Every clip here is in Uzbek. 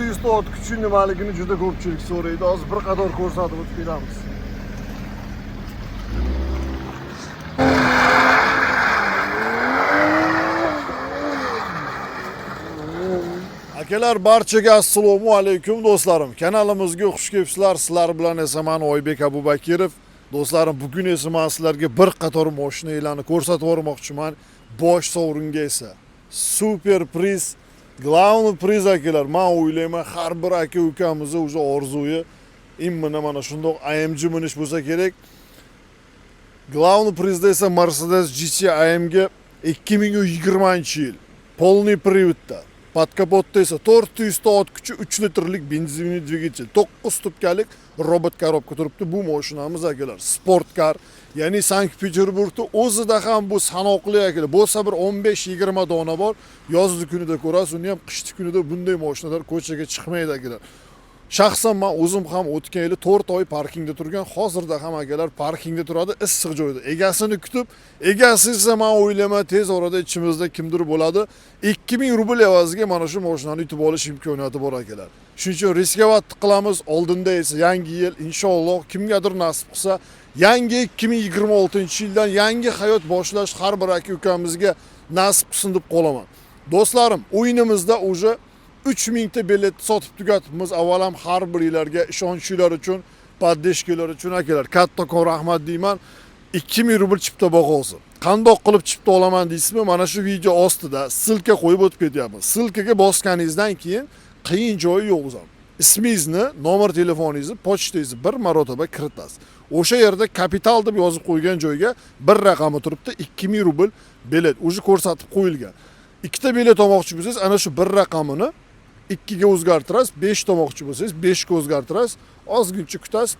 400 ta ot kuchi nimaligini juda ko'pchilik so'raydi. Hozir bir qator ko'rsatib o'tib ketamiz. Akalar, barchaga assalomu alaykum do'stlarim. Kanalimizga xush kelibsizlar. Sizlar bilan esa men Oybek Abubakirov. Do'stlarim, bugun esa men sizlarga bir qator mashinalarni ko'rsatib yubormoqchiman. Bosh sovringa esa super priz, главный priz akalar. Men o'ylayman, har bir aka ukamizni o'sha orzuyi именно mana shundoq AMG minish bo'lsa kerak. Главный prizda esa Mercedes GT AMG 2020-yil. Полный приводda. Под kapotda esa 400 ta ot kuchi, 3 litrlik benzinli dvigatel, 9 stupkalik robot korobka turibdi. Bu mashinamiz akalar, спорткар, ya'ni Sankt-Peterburgda o'zida ham bu sanoqli akalar. Bo'lsa bir 15-20 dona bor. Yozgi kunida ko'rasiz, uni ham qishki kunida bunday mashinalar ko'chaga chiqmaydi akalar. Shaxsan men o'zim ham o'tgan yili 4 oy parkingda turgan, hozirda ham akalar parkingda turadi, issiq joyda. Egasini kutib, egasi esa men o'ylayman tez orada ichimizda kimdir bo'ladi. 2000 rubl evaziga mana shu mashinani yutib olish imkoniyati bor akalar. Shuning uchun рисковать qilamiz. Oldinda esa yangi yil, inshaalloh kimgadir nasib qilsa, yangi 2026-yildan yangi hayot boshlash har bir aka ukamizga nasib qilsin deb qolaman. Do'stlarim, o'yinimizda уже 3000 ta bilet sotib tugatibmiz. Avval ham har biringlarga ishonchinglar uchun, поддержка lar uchun akalar kattakon rahmat deyman. 2000 rubl chipta bahosi. Qandoq qilib chipta olaman deysizmi? Mana shu video ostida ссылка qo'yib o'tib ketyapmiz. Ссылка ga bosganingizdan keyin qiyin joyi yo'q o'zi. Ismingizni, nomer telefoningizni, pochtangizni bir marotaba kiritasiz. O'sha yerda kapital deb yozib qo'ygan joyga bir raqami turibdi, 2000 rubl bilet уже ko'rsatib qo'yilgan. Ikkita bilet olmoqchi bo'lsangiz, ana shu bir raqamini 2 ga o'zgartirasiz, 5 ta olmoqchi bo'lsangiz 5 ga o'zgartirasiz. Ozgincha kutasiz,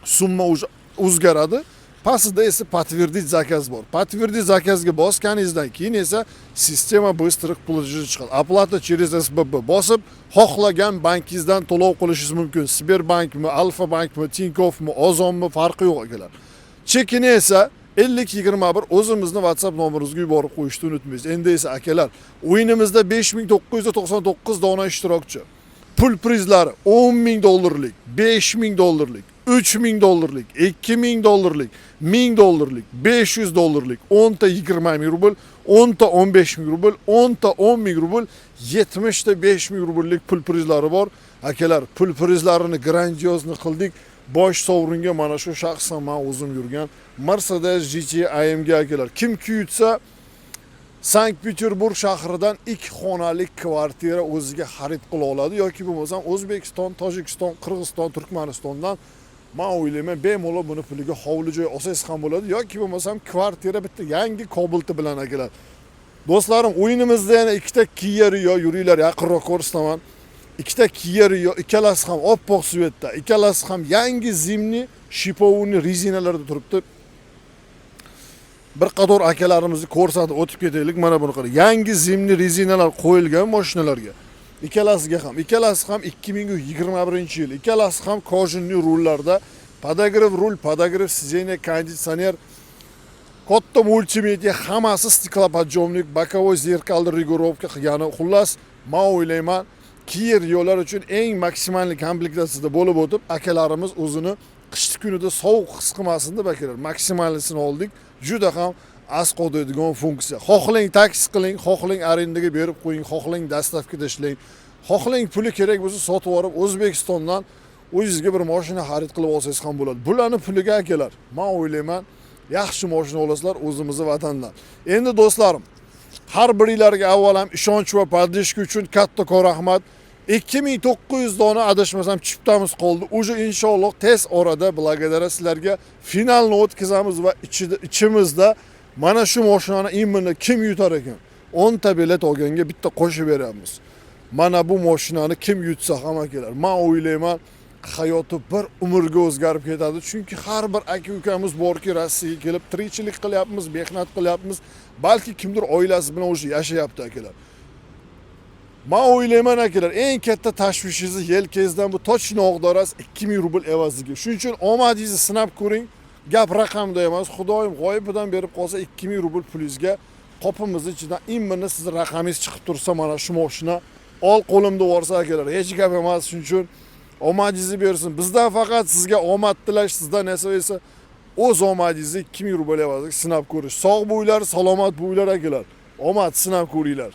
summa уже o'zgaradi. Pastida esa подтвердить заказ bor. Подтвердить заказ ga bosganingizdan keyin esa система быстрых платежей chiqadi. Оплата через СБП bosib, xohlagan bankingizdan to'lov qilishingiz mumkin. Sberbankmi, Alfa bankmi, Tinkoffmi, Ozonmi, farqi yo'q akalar. Chekini esa 5021 o'zimizni WhatsApp nomerimizga yuborib qo'yishni unutmaysiz. Endi esa akalar, o'yinimizda 5999 dona ishtirokchi. Pul prizlari 10 ming dollarlik, 5 ming dollarlik, 3 ming dollarlik, 2 ming dollarlik, 1000 dollarlik, 500 dollarlik, 10 ta 20 ming rubl, 10 ta 15 ming rubl, 10 ta 10 ming rubl, 70 ta 5 ming rubllik pul prizlari bor. Akalar, pul prizlarini грандиозный qildik. Bosh sovringa mana shu shaxsan men o'zim yurgan Mercedes GT AMG akalar. Kimki yutsa, Sankt-Peterburg shahridan ikki xonali kvartira o'ziga xarid qila oladi yoki bo'lmasam O'zbekiston, Tojikiston, Qirg'iziston, Turkmanistondan men o'ylayman bemalol buni puliga hovli joy olsangiz ham bo'ladi yoki bo'lmasam kvartira bitta yangi Cobalti bilan akalar. Do'stlarim, o'yinimizda yana ikkita Kia Rio, yuringlar yaqinroq ko'rsataman. Ikkita Kia Rio, ikkalasi ham oppoq цвет da, ikkalasi ham yangi зимний шипованный rezinalarda turibdi. Bir qator akalarimizni ko'rsatib o'tib ketaylik. Mana buni qarang. Yangi зимний rezinalar qo'yilgan mashinalarga. Ikkalasiga ham, ikkalasi ham 2021-yil, ikkalasi ham кожаный rullarda, подогрев rul, подогрев сиденья, konditsioner, katta multimedia, hammasi стеклоподъемник, боковой зеркальный регулировка qilgani. Xullas, men o'ylayman, Kia Riolar uchun eng maksimal komplektatsiyada bo'lib o'tib, akalarimiz o'zini qishki kunida sovuq his qilmasin deb akalar maksimalisini oldik. Juda ham asqotadigan funksiya. Xohlang taksi qiling, xohlang arendaga berib qo'ying, xohlang доставка tashlang, xohlang puli kerak bo'lsa sotib olib O'zbekistondan o'zingizga bir mashina xarid qilib olsangiz ham bo'ladi. Bularni puliga akalar, men o'ylayman, yaxshi mashina olasizlar o'zimizni vatandan. Endi do'stlarim, har biringlarga avval ham ishonch va поддержка uchun kattakon rahmat. 2900 dona adashmasam chiptamiz qoldi. Уже inshaalloh tez orada благодаря sizlarga finalni o'tkazamiz va ichida ichimizda mana shu mashinani именно kim yutar ekan? 10 ta bilet olganga bitta qo'shib beramiz. Mana bu mashinani kim yutsa ham akalar, men o'ylayman hayoti bir umrga o'zgarib ketadi. Chunki har bir aka ukamiz borki Rossiyaga kelib tirikchilik qilyapmiz, mehnat qilyapmiz, balki kimdir oilasi bilan o'sha yashayapti akalar. Man o'ylayman akalar, eng katta tashvishingizni yelkangizdan bu точно og'darasiz 2000 rubl evaziga. Shuning uchun omadingizni sinab ko'ring. Gap raqamda emas, Xudoyim g'oyibidan berib qolsa 2000 rubl pulingizga qopimizni ichidan именно sizni raqamingiz chiqib tursa, mana shu mashina Ol qo'limda borsa akalar, hech gap emas. Shuning uchun omadingizni bersin. Bizdan faqat sizga omad tilash, sizdan esa o'z omadingizni 2000 rubl evaziga sinab ko'rish. Sog' bo'linglar, salomat bo'linglar akalar. Omad sinab ko'ringlar.